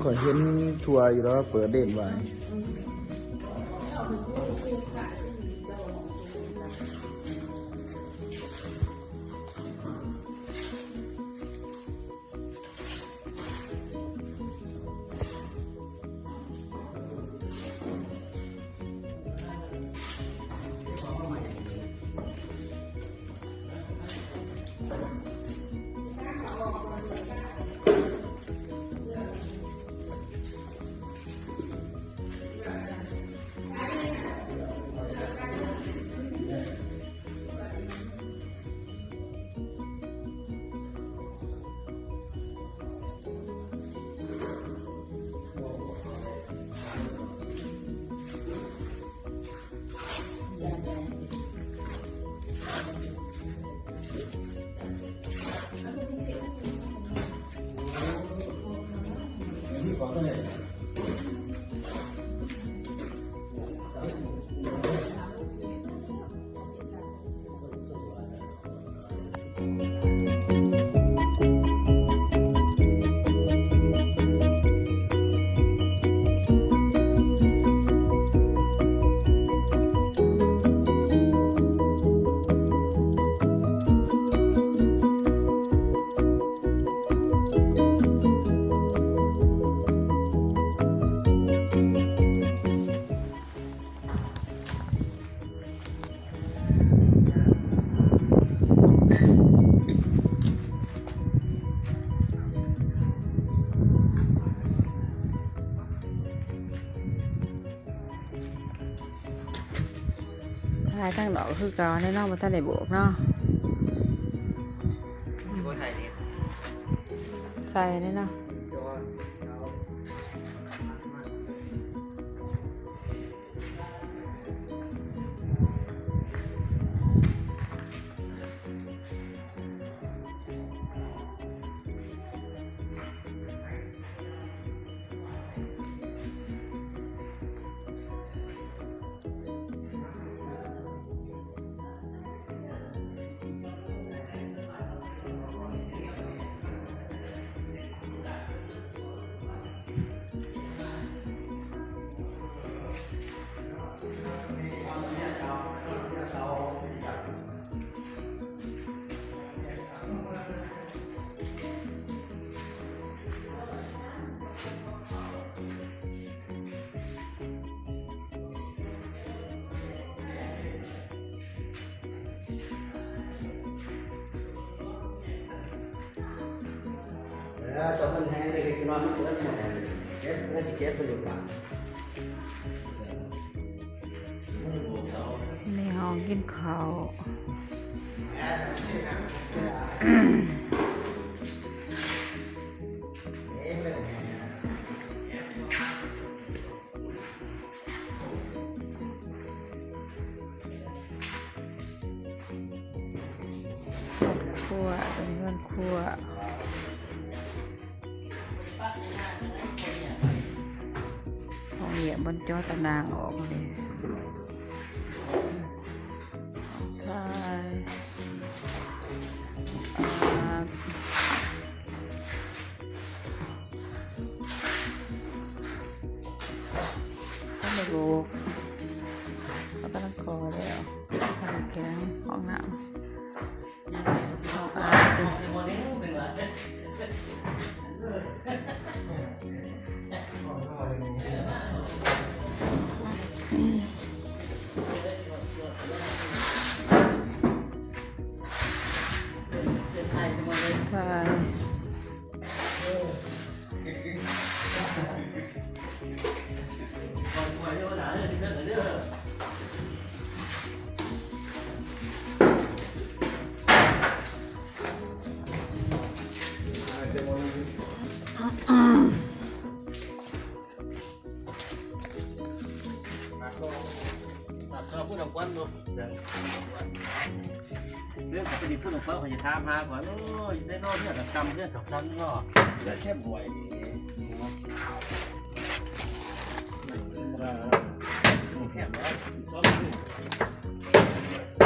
ຂ້ອຍເຫັນທົ່ວຢູ່ດອກ ເປີດເດ້ນໄວ້. ຖ່າຍທາງນອກຄືເກົ່າແນ່ເນາະ ບໍ່ທັນໄດ້ໂບກເນາະ. ຊິບໍ່ໃສ່ເນັດ ໃສ່ແນ່ເນາະ. ເອີ ຕົວມັນແຫ້ງເລັກໆນ້ອຍໆ ມັນກໍເລີຍບໍ່ແຫ້ງ ເກັບ ເລີຍຊິເກັບໄປຢູ່ປ່າ. ໃນຫ້ອງກິນເຂົ້າ ຄົວ ຕົວນີ້ເຮືອນຄົວ. ຫ້ອງນ້ຳ ບ່ອນຈໍຕາໜ່າງອອກເດ້ ຖ່າຍ ອາບ ທັນໄດ້ໂບກ ເຂົາກຳລັງກໍ່ແລ້ວ ທັນໄດ້ແຂງ ຫ້ອງນ້ຳ. ເລື່ອງຂອງປະດິດພຸ້ນຂອງເຂົາ ຂ້ອຍຊິຖາມຫາກ່ອນ. ໂອ້ຍ ຢູ່ໃສເນາະ ເຮືອນກະກຳ ເຮືອນກະກຳເນາະ ເຮືອນແຄບຫ້ວຍນີ້ເນາະ ແຄບເນາະ ຊອບ.